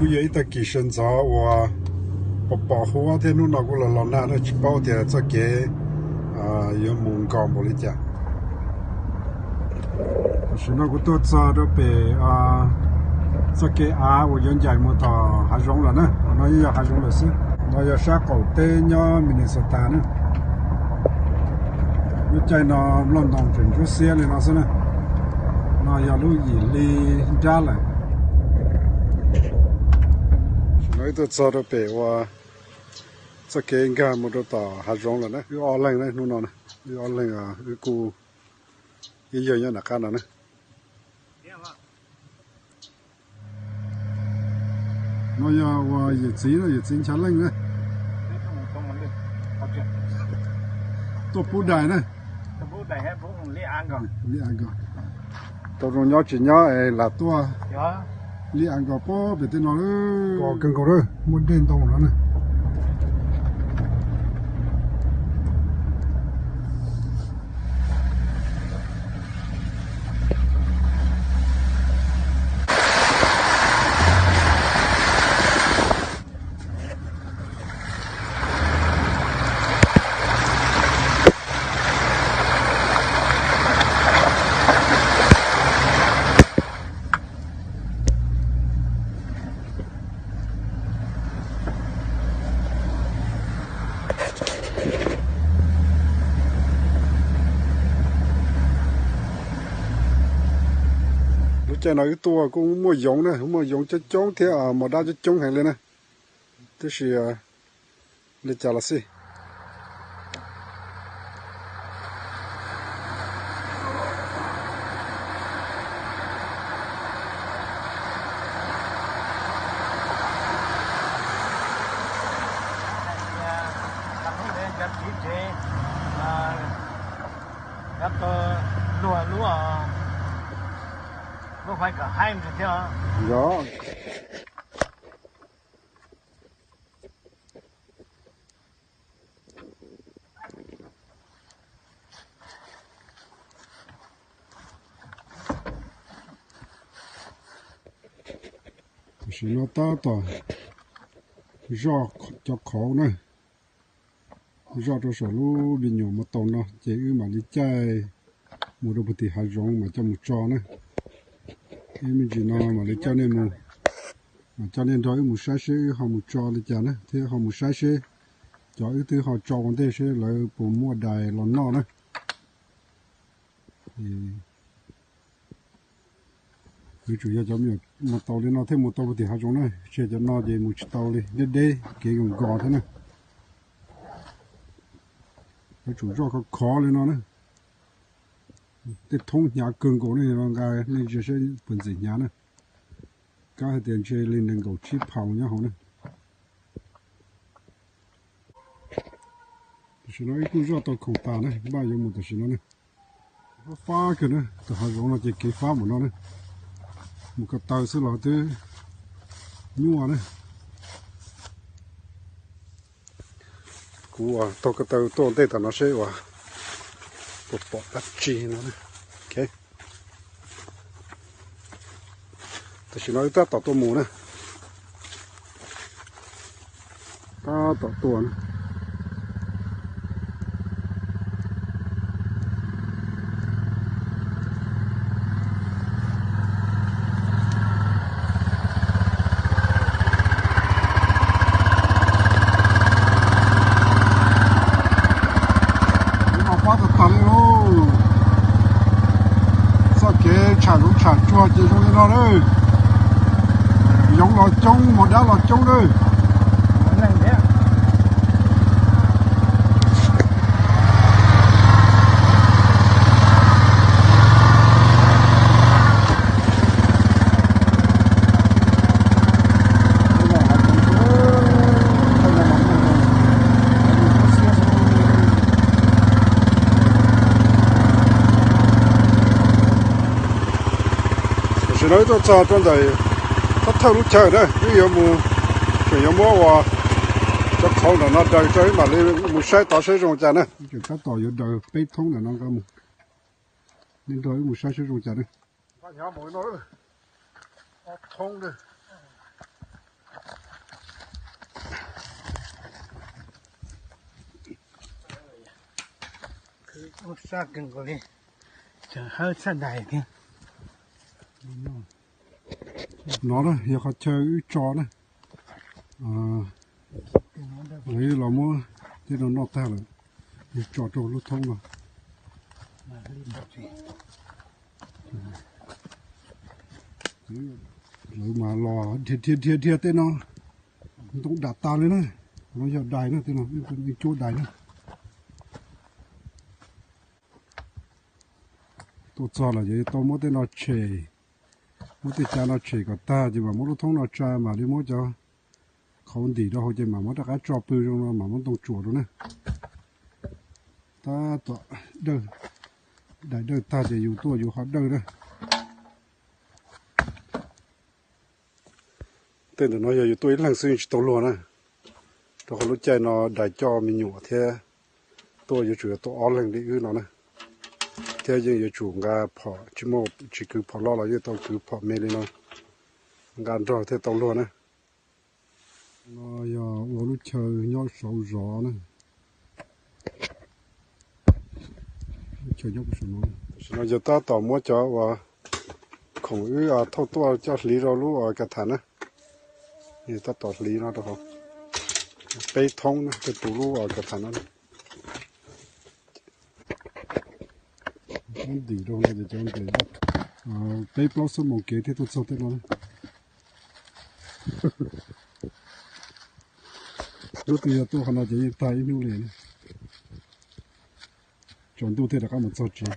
Kuj yog ib tag kis sawv ntxov uas pom pom huab thiab hnub no kuj los los nag na, tsis paub tias txoj kev yuav mus nkos npaum li cas. Tam sim no kuv tuaj txog rau pem txoj kev av uas yuav ncaim mus tom hav zoov lawm na, no yeej yog hav zoov lawm xwb. No yog sab qaum teb nyob Minnesota na. Lub caij no nplooj ntoo tseem ntsuab xiab li no xwb na. No yog lub yim hli nrab lawm. Tam sim no wb tuaj txog rau pem uas txoj kev nkag mus rau tom hav zoov lawm na. Wb ob leeg na hnub no, wb ob leeg, wb kuj ib yawg nyob nram qab no na. No yog uas yawm txiv, yawm txiv Nchaiv Leej na. Tuaj pub dais na. Tau zoo nyob tsis nyob es lam tuaj liaj nkos pem tej no. Nkos kawg nkaus na, muaj dej ntau no na. Lub caij no wb tuaj kuj muaj yoov na, muaj yoov coob coob thiab mos dab coob coob heev li na. Tab sis li cas los xij. Yog. Tam sim no tab tom zoj cov qhauv na, zoj rau saum lub me nyuam mos taus no ces wb mam li caij mus rau puag tim hav zoov mam coj mus tso na. Ib me ntsis no mam li coj nej mus, mam coj nej nrog wb mus saib seb wb ho mus tso li cas na, thiab ho mus saib seb cov wb twb ho tso ua ntej seb lawv puas muaj dais los noj na. Yuav tsum yog cov me nyuam mos taus li no thiaj mus tau puag tim hav zoov na, tseg cov no ces mus tsis tau li, deb deb kev nkos nkos thiab na. Yuav tsum zoj khov khov li no na. Tej thoob hnyav kawg nkaus ne, no nqa nej ntsia seb puas ntxim hnyav na. Kab hais tias ntshe li nees nkaum tsib phaus nyob hauv na. Tam sim no wb kuj zoj tau khoom tas na, npaj yuav mus tam sim no na. Fab fab kawg na, tus hav zoov no ces kev fab npaum no na. Mus ko taw xwb los twb nyuaj na. Kuv taug ko taw tuaj ntej tom no seb uas puas pom dab tsi no. Tam sim no wb tab tom tuaj mus na. Tab tom tuaj na. Kuv mam pab tag tag li lauj. Txoj kev tsham zoov tsham tsuag ces zoo li no lawm. Yoov los coob, mos dab los coob lawm. Tam sim no wb tuaj txog rau ntawm thawj thawj lub chaw na, wb yuav mus, tseem yuav muab uas cov qhauv ntawm no daws tso wb mam li mus saib tod saib zoo cas na. Tseem tab tom yuav daws peb thoob ntawm no nqa mus, nej nrog wb mus saib saib zoo cas na. Thoob na, Ub, sab kawg nkaus li, tseem hawb tshaj dais thiab. No na yog qhov chaw wb tso na. Lawv los muab tej no noj tag lawm, yog tso rau lub thoob no. Lawv mas los dhia dhia dhia dhia tej no, ntoo dam tas li na. No yog dais na, tej no cuab dais na. Tuaj txog lawm ces tau muab tej no tshem, muab tej cav no tshem kom tag ces mam muab lub thoob no tsa mam li muab cov qhauv ntim rau hauv ces mam muab rov qab tso pw zoo no mam muab ntoo tsuam rau na. Tab tom dawj, dais dawj tag ces yus tuaj yus ho dawj na. Tej ntawm no yog yus tuaj ib leeg xwb tsis tau luag na, rau qhov lub caij no dais coj me nyuam thiab, tuaj yuav tsum yog tuaj ob leeg li wb no na, thiab yeej yuav tsum nqa phom, tsis muaj, tsis kwv phom loj los yeej tau kwv phom me li no, nqa nrog thiaj tau luag na. No yog ua lub chaw nyob saum zos na. Tam sim no yog tab tom muab cov uas khoom wb thauj tuaj coj hliv rau lub uas ka tham na. Tab tom hliv no rau hauv peb thoob na, tej tus lub uas ka tham no. Ntim rau no ces cov ntim peb plaub xuab moos kev thiaj tuaj txog tej no. Hnub twg yog tuaj qhov no ces yeej tag ib hnub li. Tsaus ntuj thiaj rov qab mus txog tsev.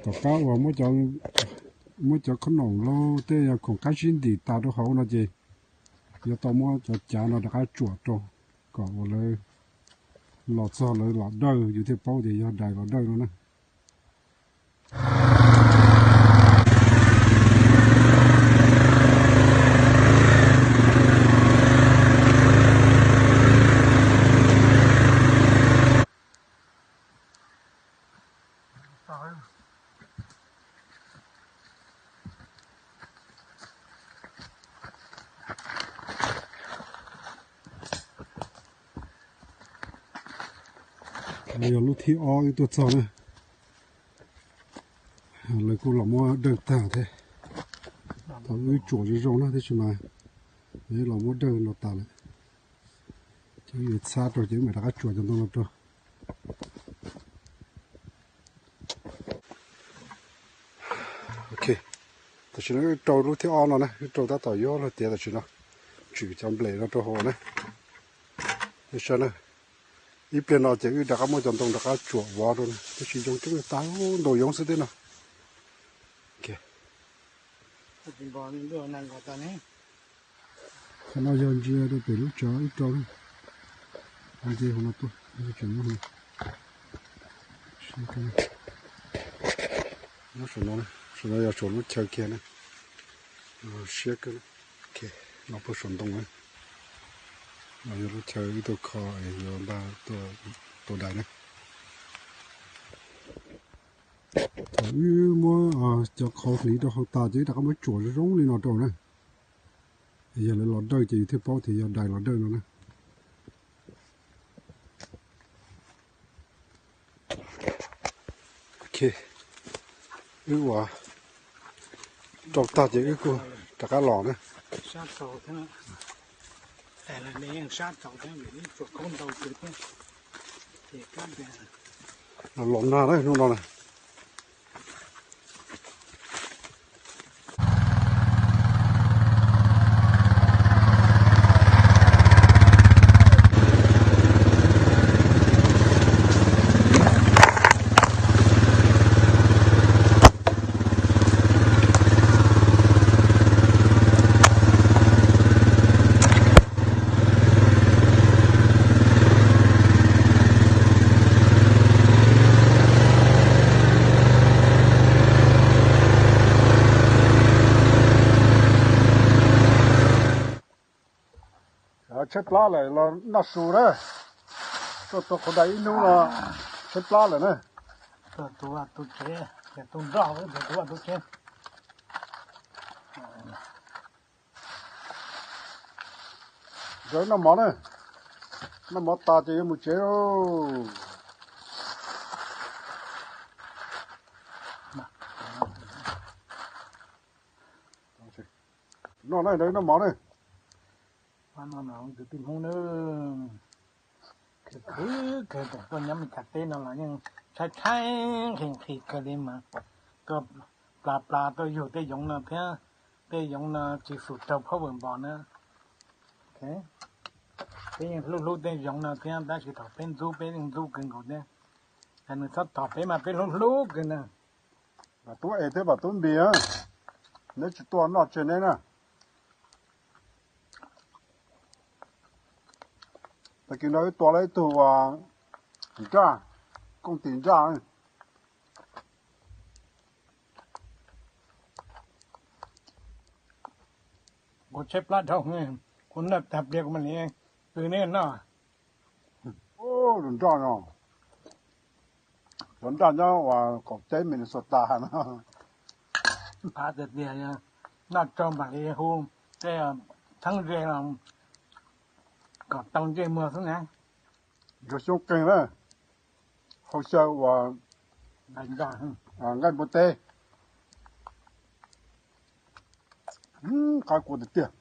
Tom qab uas muab cov khoom noom los tej yog khoom qab zib ntim tas rau hauv no ces yuav tau muab cov cav no rov qab tsuam rau kom uas lawv los txog lawv los dawj yus thiaj paub tias yog dais los dawj no na. Yog lub thib ob wb tuaj txog na, lawv kuj los muab dawj tag thiab. Thaum wb tsuam zoo zoo na tab sis mas los muab dawj no tas lawm. Ces wb yuav txhab rau ces wb mam rov qab tsuam cov ntoo no rau. Ok, tam sim no wb rau lub thib ob no na, wb rau tab tom yuav luag tiav tam sim no, tsim cov nplej no rau hauv na. Saib na, ib pliag no ces wb rov qab muab cov ntoo rov qab tsuam vov rau na, tab sis yoov ceeb tas ntau yoov xwb thiab no. Qhov no yog ntsia rau pem lub tsav wb rau na, ntsia hauv no tuaj, nyob saum no, saum no yog saum lub chaw kiag na, siab kawg. No puag saum ntoo na, no yog lub chaw wb tuaj kho, yuav npaj tuaj tua dais na. Thaum wb muab cov qhauv hliv rau hauv tas ces wb rov qab muab tsuam zoo zoo li no rau na. Yog lawv los dawj ces yus thiaj paub tias yog dais los dawj no na. Ok, wb ua rau tag ces wb kuj rov qab los na. Los nag na hnub no na. Tshaib plab lawm los noj su na. Tuaj tua qhauv dais ib hnub no tshaib plab lawm na. Tus tus tsev, tus nrog tus tus tsev. Zawv noj mov na. Noj mov tas ces yuav mus tsev lauj. Noj na, noj mov na. Kwv tij Hmoob na, khwv khwv kawg, tuaj nyob Mes Kas teb no los yeej tshaib tshaib nqhis nqhis kawg li mas, tuaj plas plas tuaj yug tej yoov no thiab, tej yoov no tsis fwm raug phab vam npos na. Peb yeej hlub hlub tej yoov no thiab, tab sis thaum peb ntxub peb yeej ntxub kawg nkaus thiab. Nws txhob thom peb mas peb hlub hlub kawg na. Tub Es thiab Vam Tub Npis, neb tsis tuaj noj tseg neb na. Tag kis no wb tua lawm ib tug nraj, kooj tis nraj. Kuv tshaib plab dhau, kuv noj tag pliag kuv mam li pw neb noj. Tus nraj no, cov nraj nyob uas qaum teb Minnesota no. Phav tiag tiag, noj tsaug mam li hu tej txheeb ze los kom tau ntsej muag xwb na. Ntsuag xyoob qeeg na, hauv xyaw uas nqaij npua teb, qab kua tiag tiag.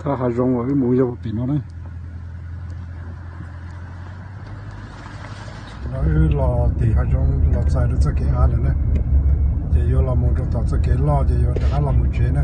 Thaj hav zoov uas wb mus yog puag pem no na. No wb los tim hav zoov los txais rau txoj kev av lawm na, ces yuav los mus rau tom txoj kev loj ces yuav rov qab los mus tsev na.